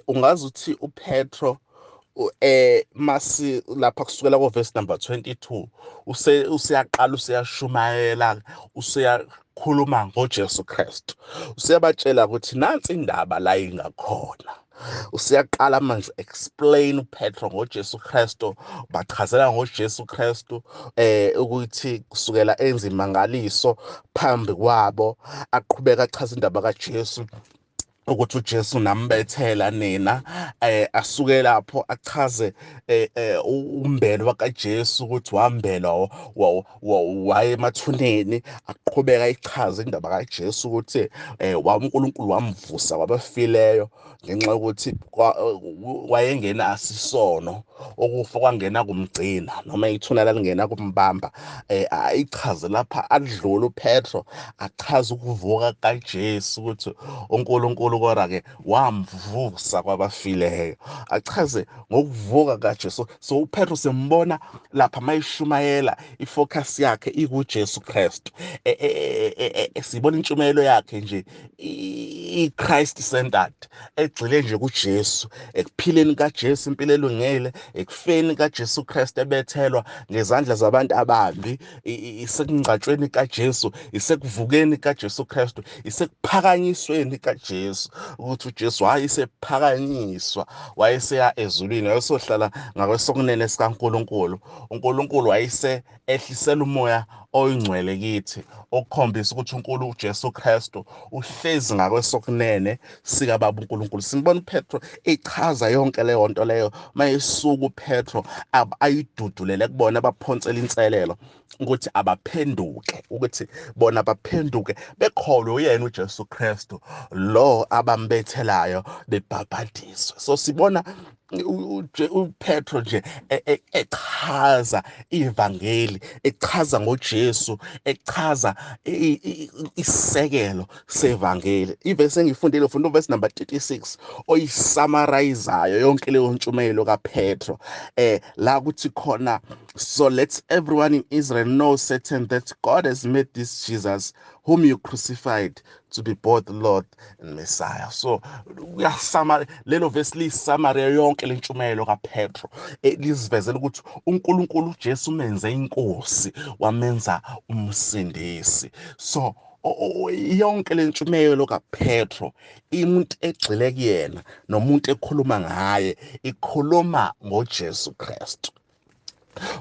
Ungazi uthi uPetro masi lapha kusukela ko verse number 22 useyaqala useyashumayela, useyakhuluma ngoJesu Kristu, useyabatshela ukuthi nansi indaba la ingakhona. Useyaqala manje explain uPetro ngoJesu Kristu, bachazela ngoJesu Kristu ukuthi kusukela enza imangaliso phambi kwabo, aqhubeka achaza indaba kaJesu ukuthi uJesu nambethela nina. Asuke lapho achaze umbelo kaJesu ukuthi wambelwa waye emathuneni, aqhubeka ichaze indaba kaJesu ukuthi uNkulunkulu wamvusa kwabafileyo ngenxa yokuthi wayengena asisono, okufa kwangena kumgcina noma ithuna lalingena kumbamba. Ayichaze lapha, adlule uPetro achaze ukuvuka kaJesu ukuthi uNkulunkulu kodwa ke wamvusa kwabafileyo, achaze ngokuvuka kaJesu. So uPetro simbona lapha mayishumayela ifocus yakhe ikuJesu Kristu. Sibona intshumayelo yakhe nje i-Christ centered, egxile nje kuJesu, ekuphileni kaJesu impilo elungile, ekufeni kaJesu Kristu ebethelwa ngezandla zabantu abambi, isekungcatshweni kaJesu, isekuvukeni kaJesu Kristu, isekuphakanyisweni kaJesu, ukuthi uJesu wayesephakanyiswa, wayeseya ezulwini, wayesohlala ngakwesokunene sikaNkulunkulu. uNkulunkulu wayese ehlisela umoya oyingcwele kithi, okukhombisa ukuthi uNkulunkulu uJesu Kristu uhlezi ngakwesokunene sikaBaba uNkulunkulu. Simbona uPetro echaza yonke leyo nto leyo mayesuka uPetro ayidudulele kubona abaphonsela inselelo ukuthi abaphenduke, ukuthi bona baphenduke bekholwe uyena uJesu Kristu lo abambethelayo, bebhabhadiswe. So sibona uPetro nje echaza ivangeli, echaza ngoJesu, echaza isisekelo sevangeli. Ivesi engifundile ufunda uverse number 36 oyisummarizayo yonke leyo ntshumayelo kaPetro, la kuthi khona, so let everyone in Israel know certain that God has made this Jesus whom you crucified to be both Lord and Messiah. So uyasummary lelo verse liyisummary yonke lentshumayelo kaPetro, lizivezela ukuthi uNkulunkulu uJesu umenze inkosi, wamenza umsindisi. So yonke lentshumayelo kaPetro, umuntu egxile kuyena nomuntu ekhuluma ngaye, ikhuluma ngoJesu Kristu.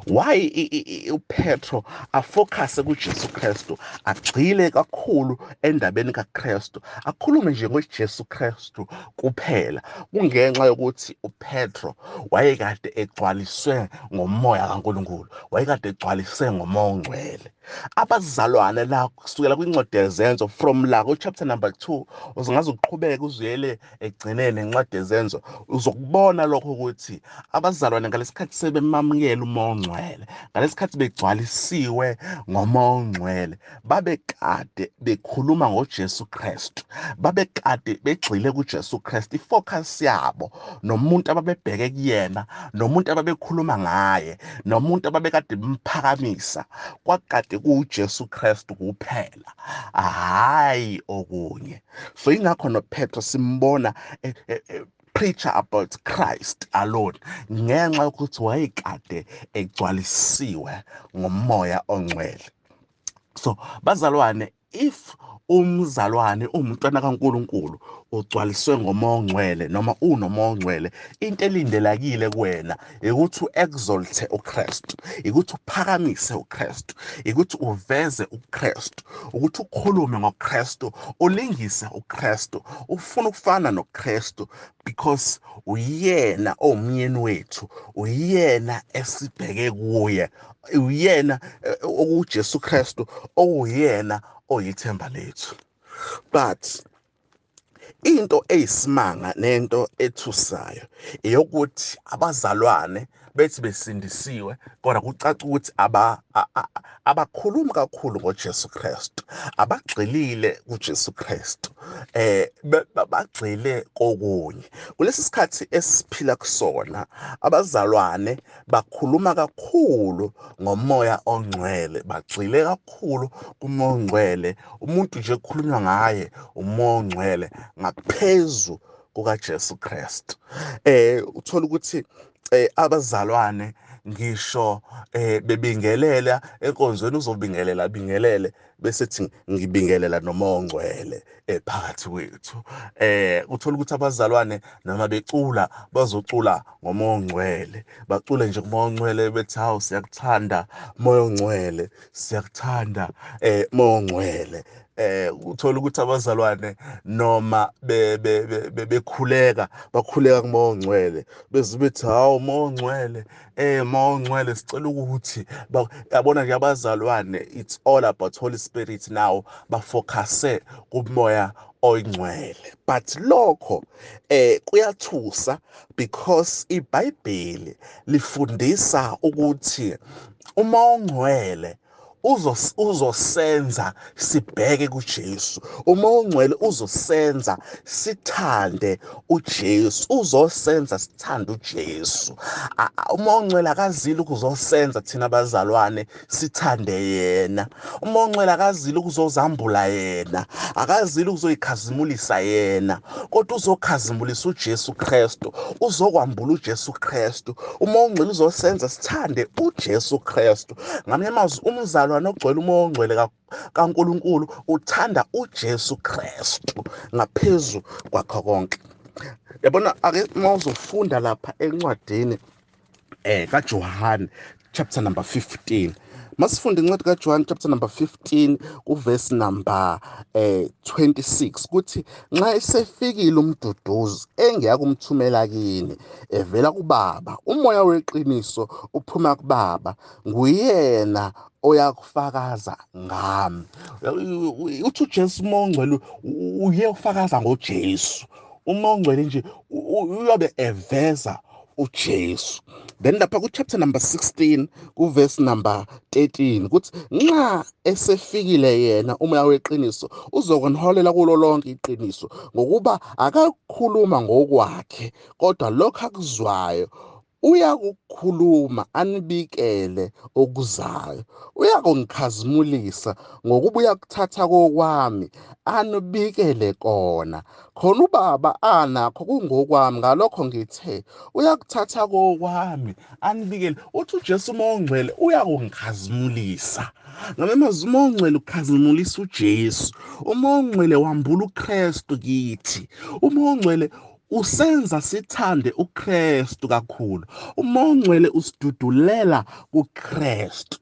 Why uPetro afocus kuJesu Kristu, agxile kakhulu endabeni kaKristu, akhulume nje ngoJesu Kristu kuphela? Kungenxa yokuthi uPetro wayekade egcwaliswe ngomoya kaNkulunkulu, wayekade egcwaliswe ngomoya ongcwele. Abazalwane la kusukela kwincwadi yeZenzo, from la ku chapter number 2 uzingaze uqhubeke uzuyele egcineni encwadi yeZenzo, uzokubona lokho ukuthi abazalwane ngalesikhathi sebemamukela umoya ongcwele, ngalesikhathi begcwalisiwe ngomoya ongcwele, babekade bekhuluma ngoJesu Kristu, babekade begxile kuJesu Kristu. Ifocus yabo nomuntu ababebheke kuyena, nomuntu ababekhuluma ngaye, nomuntu ababekade bemphakamisa, kwakade kuJesu Kristu kuphela, hayi okunye. So ingakho noPetro simbona preacher about Christ alone, ngenxa yokuthi wayekade egcwalisiwe ngomoya ongcwele. So bazalwane, if umzalwane umntwana kaNkulunkulu ugcwaliswe ngomoya ongcwele noma unomoya ongcwele, into elindelakile kuwena ukuthi uexalte uKristu, ukuthi uphakamise uKristu, ukuthi uveze uKristu, ukuthi ukhulume ngoKristu, ulingise uKristu, ufuna ukufana noKristu, because uyena owumyeni wethu, uyena esibheke kuye, uyena okuJesu Kristu okuyena oyithemba lethu. But into eyisimanga nento ethusayo eyokuthi abazalwane bethi besindisiwe, kodwa kucaca ukuthi abakhulumi kakhulu ngoJesu Kristu, abagxilile kuJesu Kristu, bagxile kokunye. Kulesi sikhathi esiphila kusona, abazalwane bakhuluma kakhulu ngomoya ongcwele, bagxile kakhulu kumoya ongcwele. Umuntu nje kukhulunywa ngaye umoya ongcwele ngaphezu kukaJesu Kristu. Uthola ukuthi abazalwane ngisho bebingelela enkonzweni, uzobingelela bingelele bese thi ngibingelela noMoya oNgcwele phakathi kwethu. Uthola ukuthi abazalwane noma becula bazocula ngoMoya oNgcwele, bacule nje kuMoya oNgcwele bethi hawu siyakuthanda Moya oNgcwele, siyakuthanda Moya oNgcwele. Uthola ukuthi abazalwane noma bekhuleka bakhuleka kuMoya oNgcwele beze bethi hawu Moya oNgcwele, Moya oNgcwele sicela ukuthi yabona nje abazalwane, it's all about Holy Spirit now, bafocuse kuMoya oNgcwele. But lokho kuyathusa because iBhayibheli lifundisa ukuthi uMoya oNgcwele uzosenza sibheke kuJesu. UMoya oNgcwele uzosenza sithande uJesu, uzosenza sithande uJesu. UMoya oNgcwele akazile ukuzosenza thina abazalwane sithande yena. UMoya oNgcwele akazile ukuzozambula yena, akazile ukuzoyikhazimulisa yena, kodwa uzokhazimulisa uJesu Kristu, uzokwambula uJesu Kristu. UMoya oNgcwele uzosenza sithande uJesu Kristu. Ngamanye amazwi, umzalwane ogcwele uMoya oNgcwele kaNkulunkulu uthanda uJesu Kristu ngaphezu kwakho konke. Yabona ake mawuzofunda lapha encwadini kaJohane chapter number 15. Masifunde incwadi kaJohane chapter number 15 kuverse number 26 kuthi nxa esefikile umduduzi engiyakumthumela kini evela kuBaba, uMoya weqiniso uphuma kuBaba, nguyena oyakufakaza ngami. Uthi uJesu uMoya oNgcwele uye ufakaza ngoJesu. UMoya oNgcwele nje uyobe eveza uJesu. Then lapha ku chapter number 16 ku verse number 13 kuthi nxa esefikile yena uMoya weqiniso uzokuniholela kulo lonke iqiniso, ngokuba akakhuluma ngokwakhe, kodwa lokho akuzwayo uyakukhuluma anibikele okuzayo. Uyakungikhazimulisa ngokuba uyakuthatha kokwami anibikele kona. Khona uBaba anakho kungokwami, ngalokho ngithe uyakuthatha kokwami anibikele. Uthi uJesu uMoya oNgcwele uyakungikhazimulisa. Ngamanye amazwi, uMoya oNgcwele ukhazimulisa uJesu. UMoya oNgcwele wambula uKristu kithi. UMoya oNgcwele usenza sithande uKristu kakhulu. UMoya oNgcwele usidudulela kuKristu.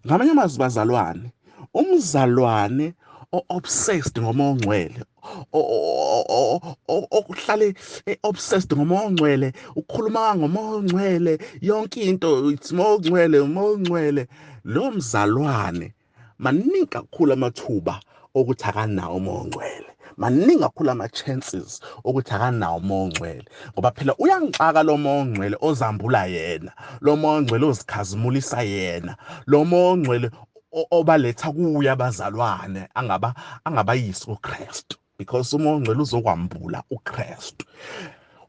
Ngamanye amazwi bazalwane, umzalwane o-obsessed ngoMoya oNgcwele, okuhlale e-obsessed ngoMoya oNgcwele, ukhuluma ngoMoya oNgcwele, yonke into it's Moya oNgcwele, uMoya oNgcwele, lo mzalwane maningi kakhulu amathuba okuthi akanawo uMoya oNgcwele. Maningi kakhulu ama-chances ukuthi akanawo uMoya oNgcwele, ngoba phela uyangixaka lo Moya oNgcwele ozambula yena, lo Moya oNgcwele ozikhazimulisa yena, lo Moya oNgcwele obaletha kuye abazalwane angabayisi kuKristu, because uMoya oNgcwele uzokwambula uKristu.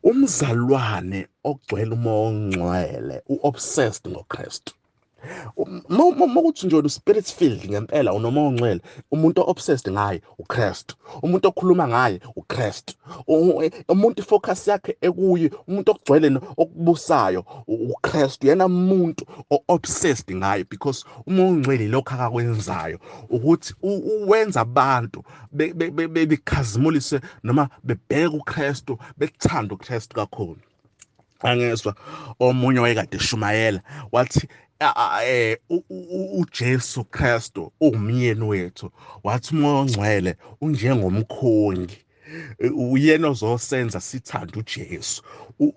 Umzalwane ogcwele uMoya oNgcwele u-obsessed ngoKristu. Uma kuthi nje spirit filled ngempela unoMoya oNgcwele, umuntu o-obsessed ngaye uKristu, umuntu okhuluma ngaye uKristu, umuntu ifocus yakhe ekuye, umuntu ogcwele okubusayo uKristu, yena umuntu o-obsessed ngaye, because uMoya oNgcwele lokho akakwenzayo ukuthi uwenza abantu bekhazimulise noma bebheke uKristu, bekuthanda uKristu kakhulu. Angezwa omunye wayekade eshumayela wathi uJesu Kristu uwumyeni wethu, wathi uMoya oNgcwele unjengomkhongi, uyena ozosenza sithande uJesu,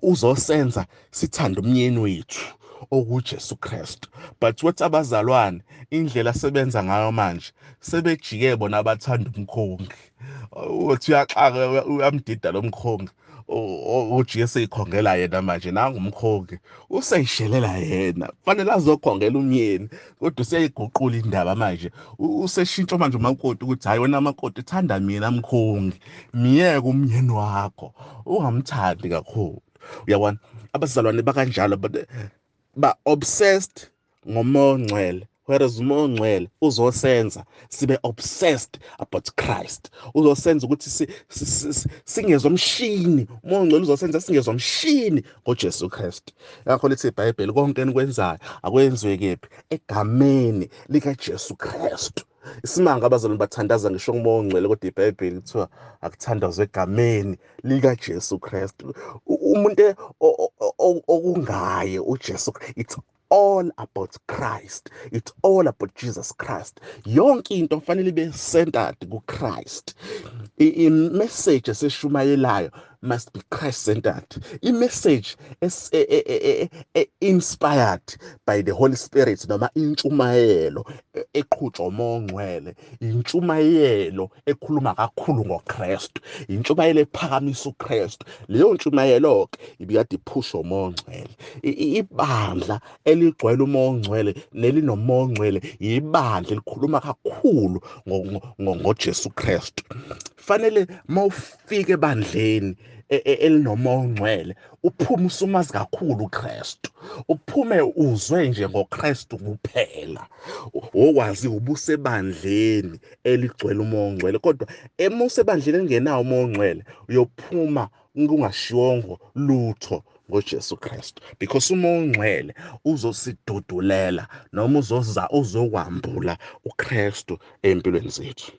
uzosenza sithande umyeni wethu okuJesu Kristu. But what abazalwane indlela asebenza ngayo manje, sebejike bona abathanda umkhongi, uthi uyaxaka uyamdida lo mkhongi, ujike seyikhongela yena manje. Nangu umkhongi useyishelela yena, kufanele azokhongela umyeni, kodwa useyiguqula indaba manje, useshintsha manje umakoti ukuthi hayi wena makoti thanda mina mkhongi, miyeke umyeni wakho ungamthandi kakhulu. Uyabona abazalwane bakanjalo, ba obsessed ngoMoya oNgcwele. Whereas uMoya oNgcwele uzosenza sibe obsessed about Christ, uzosenza ukuthi singezwa mshini. uMoya oNgcwele uzosenza singezwa mshini ngoJesu Kristu. Ngakho lithi iBhayibheli, konke enikwenzayo akwenziwe kephi? Egameni likaJesu Kristu. Isimanga abazalwane bathandaza ngisho kuMoya oNgcwele, kodwa iBhayibheli kuthiwa akuthandazwe egameni likaJesu Kristu. Umuntu okungaye uJesu, it's all about Christ, it's all about Jesus Christ. Yonke into kufanele ibe centered kuChrist. I-message esishumayelayo must be Christ centered. I-message inspired by the Holy Spirit, noma intshumayelo eqhutshwa uMoya oNgcwele, intshumayelo ekhuluma kakhulu ngoKristu, intshumayelo ephakamisa uKristu. Leyo ntshumayelo ke ibikade iphushwa uMoya oNgcwele. Ibandla eligcwele uMoya oNgcwele nelinoMoya oNgcwele ibandla elikhuluma kakhulu ngoJesu Kristu. Fanele mawufika ebandleni elinoMoya oNgcwele uphume usumazi kakhulu uKristu, uphume uzwe nje ngoKristu kuphela, okwazi ubusebandleni eligcwele uMoya oNgcwele. Kodwa emusebandleni engenawo uMoya oNgcwele uyophuma kungashiwongo lutho ngoJesu Kristu, because uMoya oNgcwele uzosidudulela noma uzokwambula uKristu empilweni zethu.